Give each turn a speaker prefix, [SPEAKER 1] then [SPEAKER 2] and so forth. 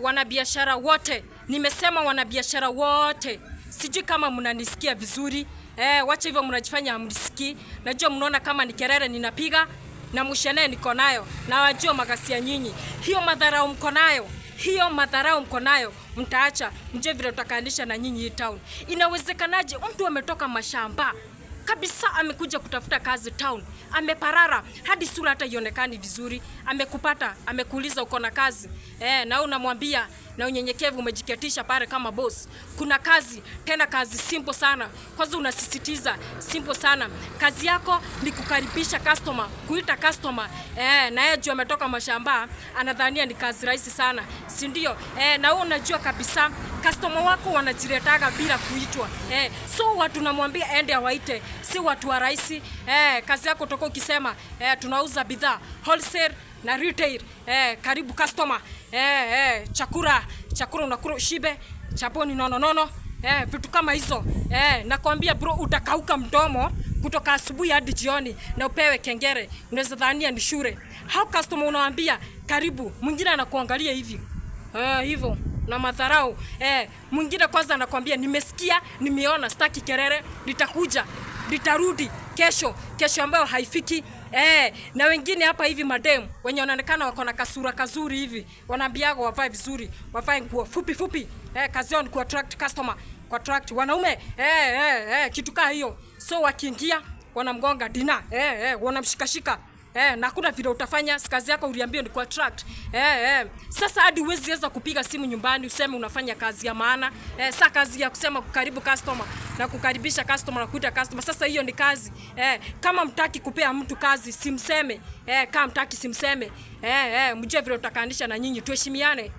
[SPEAKER 1] Wanabiashara wote, nimesema wanabiashara wote, sijui kama mnanisikia vizuri. Wacha hivyo mnajifanya hamnisikii. Najua mnaona kama ni kelele ninapiga na mushene niko nayo na wajua magasia nyinyi. Hiyo madharau mko nayo, hiyo madharau mko nayo, mtaacha mjue vile tutakanisha na nyinyi hii town. Inawezekanaje mtu ametoka mashamba kabisa amekuja kutafuta kazi town, ameparara hadi sura hata ionekani vizuri, amekupata, amekuuliza uko na kazi na unamwambia na unyenyekevu, umejiketisha pale kama boss, kuna kazi, tena kazi simple sana. Kwanza unasisitiza simple sana, kazi yako ni kukaribisha customer, kuita customer na yeye juu ametoka mashamba anadhania ni kazi rahisi sana, si ndio? Na wewe unajua kabisa customer wako wanajiletaga bila kuitwa so watu namwambia ende awaite, si watu wa rahisi. Kazi yako toka ukisema tunauza bidhaa wholesale na retail, karibu customer, chakula chakula unakula ushibe, chaponi nono nono, vitu kama hizo. Nakwambia bro, utakauka mdomo kutoka asubuhi hadi jioni na upewe kengere, unaweza dhania ni shule. Hao customer unawaambia karibu, mwingine anakuangalia hivi hivyo na madharau. Mwingine kwanza anakwambia nimesikia, nimeona, sitaki kelele, nitakuja, nitarudi kesho, kesho ambayo haifiki. Na wengine hapa hivi madem wenye wanaonekana wako na kasura kazuri hivi, wanaambiaga wavae vizuri, wavae nguo fupi fupi. Kazi yao ni ku attract customer, ku attract wanaume kitu kaa hiyo. So wakiingia wanamgonga dina, wanamshikashika. Na hakuna vile utafanya, si kazi yako uliambiwa ni ku attract. Sasa hadi huwezi weza kupiga simu nyumbani useme unafanya kazi ya maana. Sa kazi ya kusema karibu customer na kukaribisha customer na kuita customer. Sasa hiyo ni kazi. Kama mtaki kupea mtu kazi simseme. Kama mtaki simseme. Mjue vile utakanisha na nyinyi tuheshimiane.